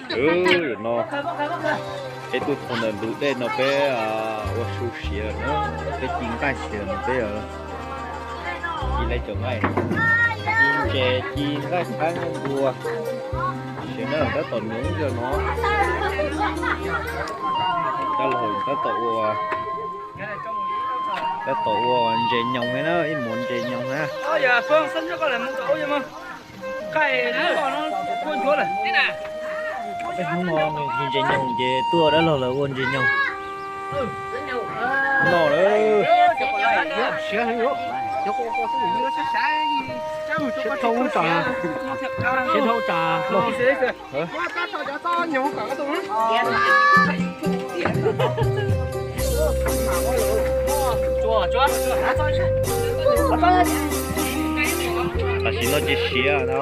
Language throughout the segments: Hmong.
Ub, no peb tuaj txog ntawm ntug dej no peb ua su siav na, peb ci nqaij siav no peb ci lawv cov nqaij, ci ntses ci nqaij qab nqaij npua siav na, tab tom nyoos zog no. Dab laug tab tom ua, tab tom ua ntses nyoos na, ib muas ntses nyoos na. Peb hnub no nws ntses nyoos ces tuaj dab laug lawv ua ntses nyoos noj lawm. Siab dhau tsam, siab dhau tsam. Tam sim no ces siav na.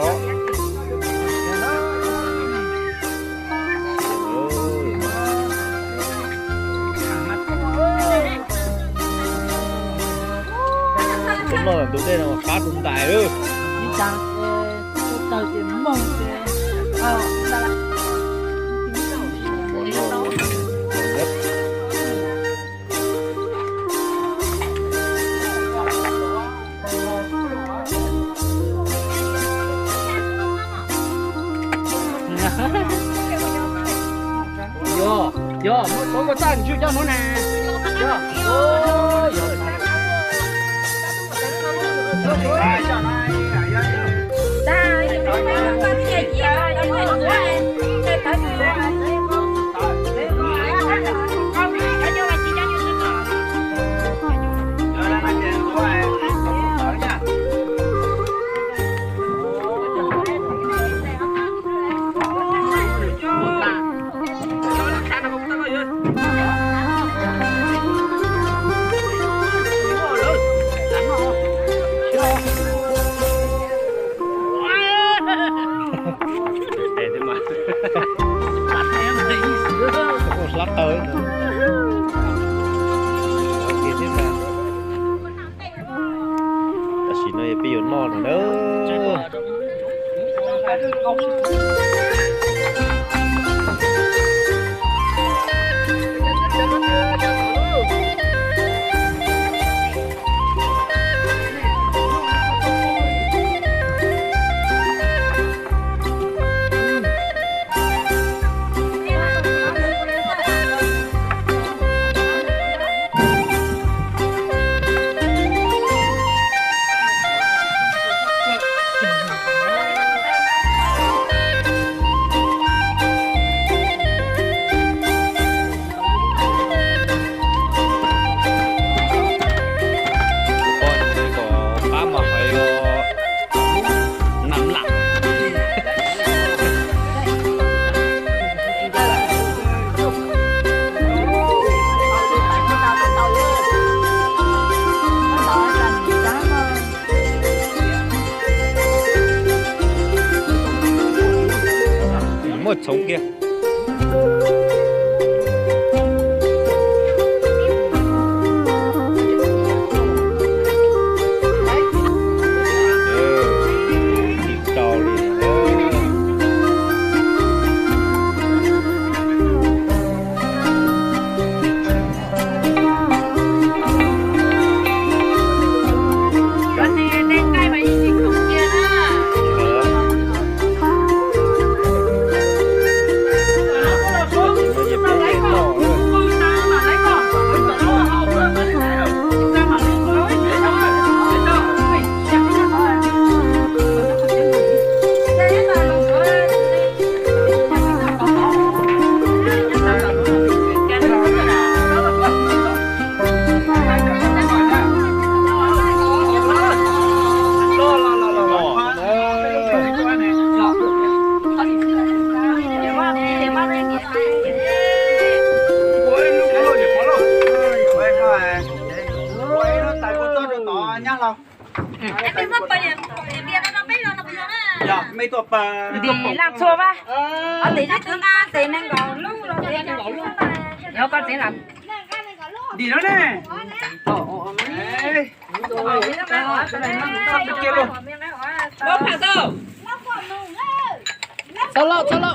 Noj ntawm ntug dej no qab tus ntais lawm. Yog, yog, muab txhob kua txaj ntswg coj hnub na. Yog, yog. Tam sim no peb yuav noj no na. Pab mas hais nam lam. Muaj txhoov kiag. Dim laj txhua vas. Dim no ne. Txhob loj, txhob loj.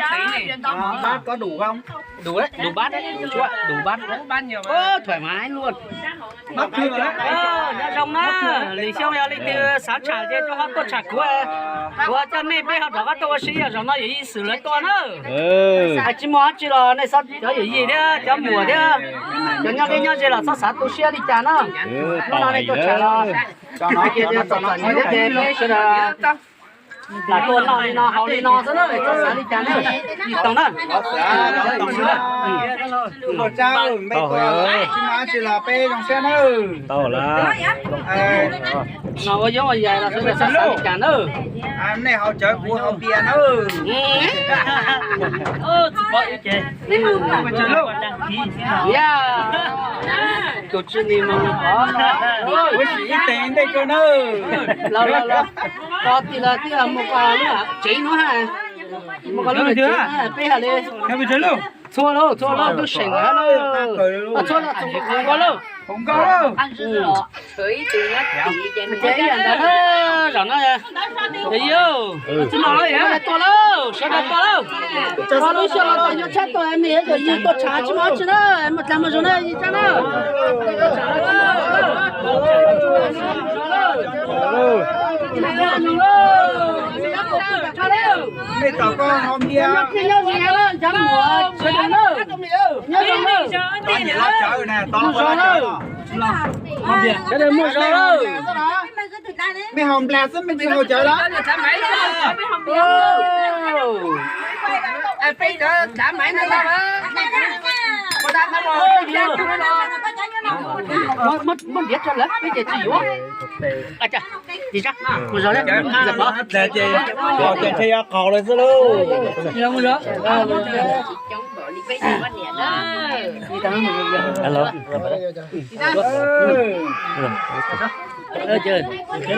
Bab có đủ không? Đủ đấy, đủ bát đấy, đủ bát đấy. Ơ, thoải mái luôn. Nyob zoo na, lwm xyoo yog leej twg xav tsham ces rov qab tuaj tsham kuv, kuv coj nej peb ho rov qab tuaj ua si, zaum no yawm yij xwm lawv tuaj na. Hais tsis muaj dab tsi los nej cov yawm yij thiab cov muam thiab cov nyob deb nyob ze los txhob xav tu siab li cas na. Hnub no nej tuaj tsham los hais tias txom txom nyem thiab ces peb sawv daws lam tuaj noj li no haus li no xwb na, txhob xav li cas na. Tau na. Tsis muaj dab tsi los peb zoo siab na. Tau lawm. No ua yoov ua yaig los sawv daws txhob xav li cas na. Nej haus cawv kuv haus pias na. Ya, tus tsis ni mus qhov ua si ib teev ntej kawg na. Los los los, koj tig los twb mus koj lub tsev nuav ha. Mus koj lub tsev, peb ha le. Txhua lauj, txhua lauj, tub seem lawm lauj. Txhua lauj, txhua lauj. Ces ib yam ntawd, zaum no, yog, tua lauj, sawv daws tua lauj. Tua lub xyoo los tau yuav tshab tua, me yog yim tua tshav tsis muaj tsi na, mus dlaag mus zoov na, yim tshab na. Mej tom koj ho npias. Nyob zoo na. Sawv daws muaj zog lawm. Mej haus nplas xwb mej tsis haus cawv lawm. Muab npiav rau lawv, peb ces tsis yuav. Mus zog na. Ces yuav qaug lawm xwb lauj. Hello.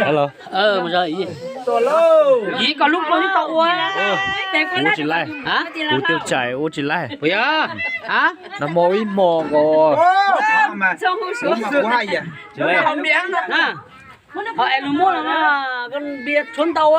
Hello. Yim koj lub pluag twb tau ua. Ua tsis laij. Kuv twb txais ua tsis laij. Puas yog? Nag hmo ib hmo nkaus. Ho es lug muab los mas koj npias tshuav ntau.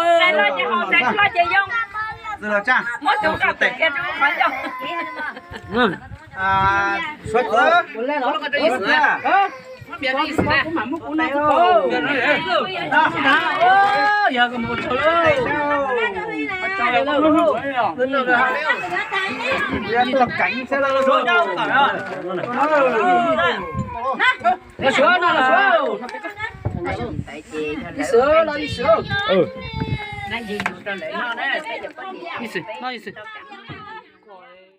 Los suav, no los suav. Ib xwm, no ib xwm. Ib xwm, no ib xwm.